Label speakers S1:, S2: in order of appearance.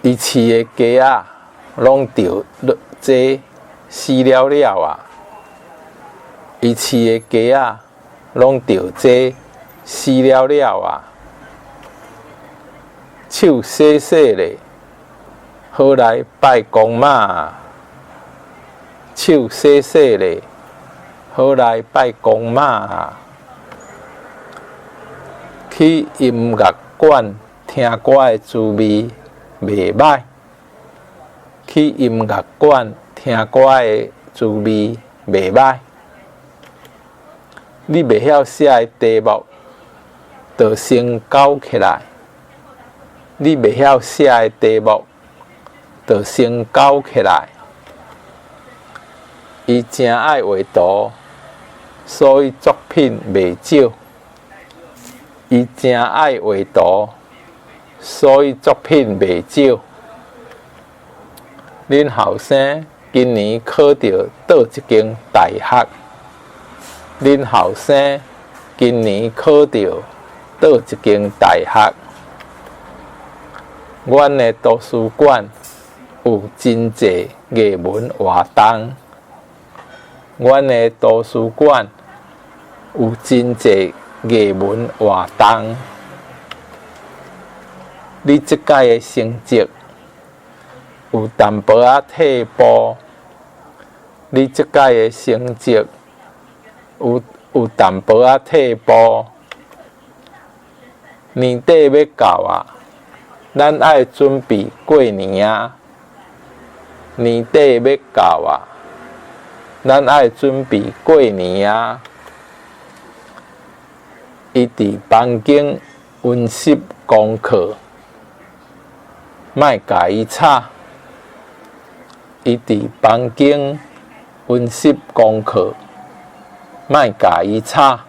S1: 伊飼的雞仔攏著這死了了啊！伊飼的雞仔攏著這死了了啊！手洗洗咧，好來拜公媽啊！手洗洗咧，好來拜公媽啊！去音樂館聽歌的滋味袂䆀。去音樂館聽歌的滋味袂䆀。你袂曉寫的題目，就先勾起來。你袂曉寫的題目，就先勾起來。伊誠愛畫圖，所以作品袂少。伊誠愛畫圖，所以作品袂少。恁後生今年考著佗一間大學？恁後生今年考著佗一間大學？阮的圖書館有真濟藝文活動。阮的圖書館有真濟藝文活動。你這擺的成績有淡薄仔退步。你這擺的成績有淡薄仔退步。年底欲到啊，咱愛準備過年啊。年底欲到啊，咱愛準備過年啊。伊佇房間溫習功課，莫共伊吵。伊佇房間溫習功課，莫共伊吵。